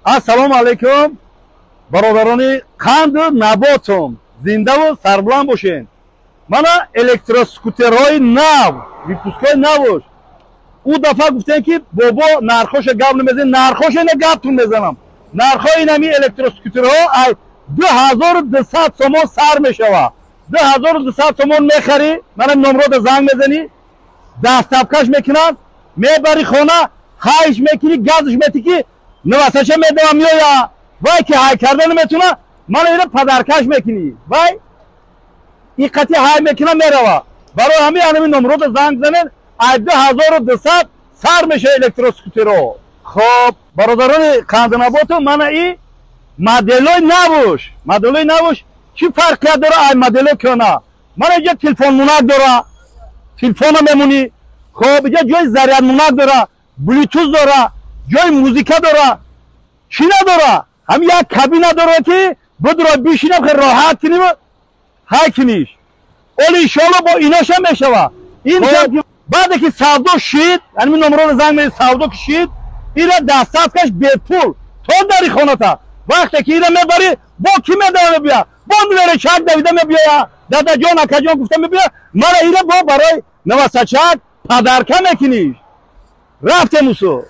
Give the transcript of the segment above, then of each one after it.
Ассалому алайкум, бародарони қанду наботум, зиндаву сарбуланд бошед. Мана электроскутерҳои нав, выпускҳои навуш. Ӯ дафъа гуфтем, ки бобо нархоша гап намезанем, нархоша ина гаптун мезанам. Нархҳои инами электроскутерҳо ай 2200 сомон сар мешавад. 2200 сомон мехарӣ, мана номрода занг мезанӣ, доставкаш мекунанд, мебари хона, хайш мекунӣ, газш метӣ, ки навасаша медавам меоя, вай ки ҳай карда наметуна, мана ина подаркаш мекунӣ, вай и қати ҳай мекуна, мерава. Барои ҳамин ҳанами номрода занг занед, ай 2200 сар меша электроскутеро. Хоб, бародарони қанднаботу, мана и моделои навуш, моделои навуш чӣ фарқият дора ай моделои кӯна? Мана иҷа телефонмунак дора, телефона мемонӣ. Хоб, иҷа ҷои зарядмунак дора, блютуз дора, ҷои музика дора, чӣ надора? Ҳамин як кабина дора, ки будро бишинам, хеле роҳат куним, ҳай куниш. Оли иншоалло бо иноша мешава. Ин баъде ки савдо шид, ҳамин номроро занг мезанӣ, савдо ки шид, ира доставкаш бепул то дари хоната. Вақте ки ира мебарӣ, бо кӣ медава мебия, бо милеречак давида мебиёя, дадаҷон, акаҷон гуфта мебия, мара ира бо барои навасачак подарка мекуниш. Рафтем усу.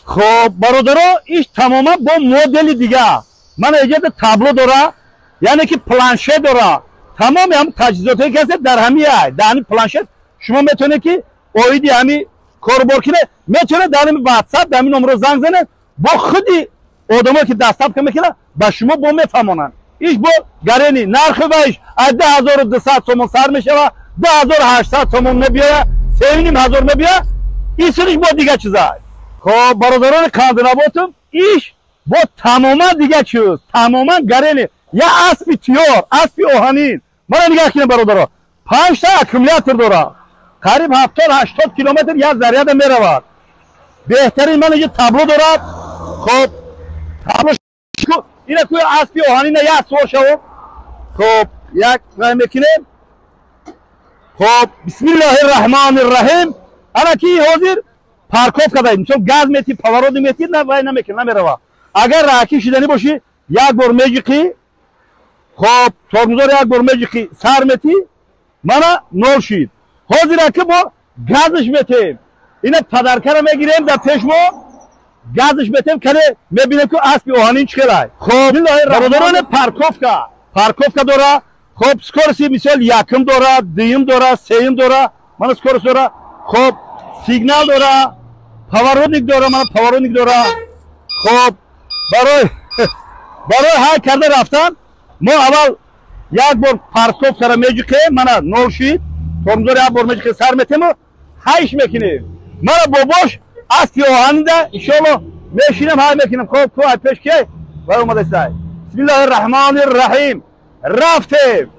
Хоб, бародаро, иш тамоман бо модели дига. Мана иҷода табло дора, яъне ки планшет дора. Тамоми ҳам таҷҳизотое ки ҳастед дар ҳами ай, дар ҳами планшет шумо метавонед ки оиди ҳами корубор кунед, метавонед дар ҳами ватсап, дар ҳами номро занг занед, бо худи одамое ки доставка мекунад, ба шумо бо мефаҳмонанд. Иш бо гарени нархи вайш аз 2200 сомон сар мешава, 2800 сомон мебиёя, 3500 мебиёя, исриш бо дига чизай. Хоб, бародарони қанднаботум, иш бо тамоман дига чиз, тамоман гарени, я аспи тиёр, аспи оҳанин. Мана нигаҳ кунед, бародаро, панҷта аккумулятор дора, қариб 70-80 километр як заряда меравад. Беҳтарин, мана иҷа табло дорад. Хоб, табло ина кӯи аспи оҳанина як суол шавоб. Хоб, як рай мекунем. Хоб, бисмиллоҳи раҳмони раҳим. Ана ки ҳозир парковка даед, мисол газ метӣ, поворот метӣ, на вай намекунад, намерава. Агар раҳакӣ шиданӣ бошӣ, як бор меҷиқӣ, хоб, тормозор як бор меҷиқӣ, сар метӣ, мана нол шид. Ҳозир аки бо газш метем, ина подаркара мегирем дар пеш мо, газш метем, кане мебинем ки аспи оҳанин чӣ хелай. Хоб, бародароне, парковка, парковка дора. Хоб, скорости мисол якум дора, дуюм дора, сеюм дора, мана скорость дора. Хоб, сигнал дора, поворотник дора, мана поворотник дора. Хоб, барои ҳай карда рафтан мо аввал як бор парковкара меҷиқем, мана нол шид, тормозор як бор меҷиқем, сар метему ҳайш мекунем. Мана бобош аспи оҳанида иншоалло мешинам, ҳай мекунем. Хоб, ку ай пеш ки вай омадастай. Бисмиллоҳи раҳмони раҳим, рафтем.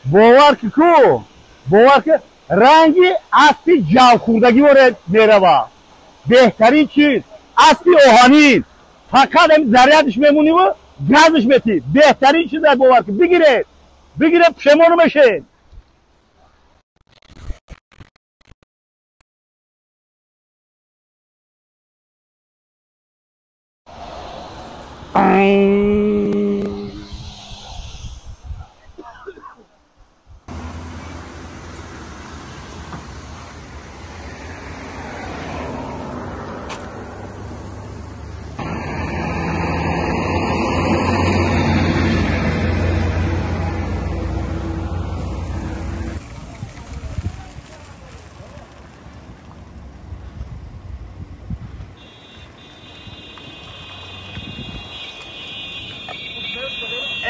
Бовар ки ку, бовар ки ранги аспи ҷавхӯрдагӣ воре мерава. Беҳтарин чиз аспи оҳанин, фақат ҳами зарядш мемониву газш метӣ. Беҳтарин чиз, бовар ки бигиред, бигиред, пушаймон мешед.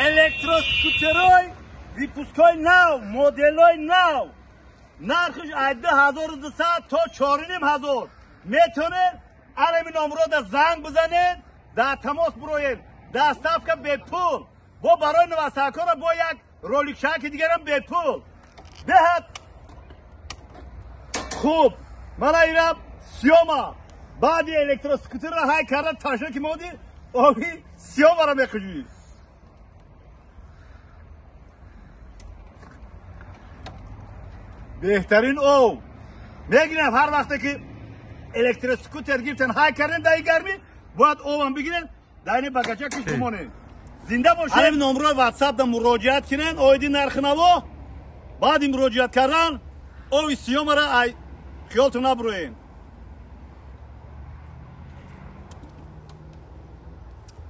Электроскутерой выпускҳои нав, моделҳои нав. Нархиш аз 2200 то 4500. Метавонед ҳамин номрода занг бизанед, дар тамос бироед. Доставка бепул. Бо барои навасакора бо як роликшаки дигарам бепул. Беҳад хуб. Мана ира Сёма. Баъди электроскутерро ҳай карда ташна ки моди, оби Сёмаро мехӯҷӣ. Беҳтарин ов. Мегирам ҳар вақте ки электроскутер гирифтан ҳай кардан дар гармӣ, бояд овам бигирен, дар ини багача киш бимонем. Зинда бошед. Ҳамин номрои WhatsApp да муроҷиат кунен, оиди нархи наво. Баъди муроҷиат кардан ови Сёмаро ай хиёлтон набуроен.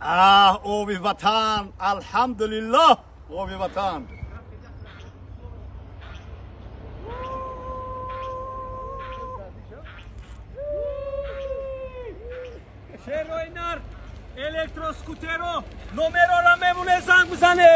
Аҳ, ови ватан, алҳамдулиллоҳ, ови ватан. Шерои нар электроскутеро номерора мемоне, занг бизане.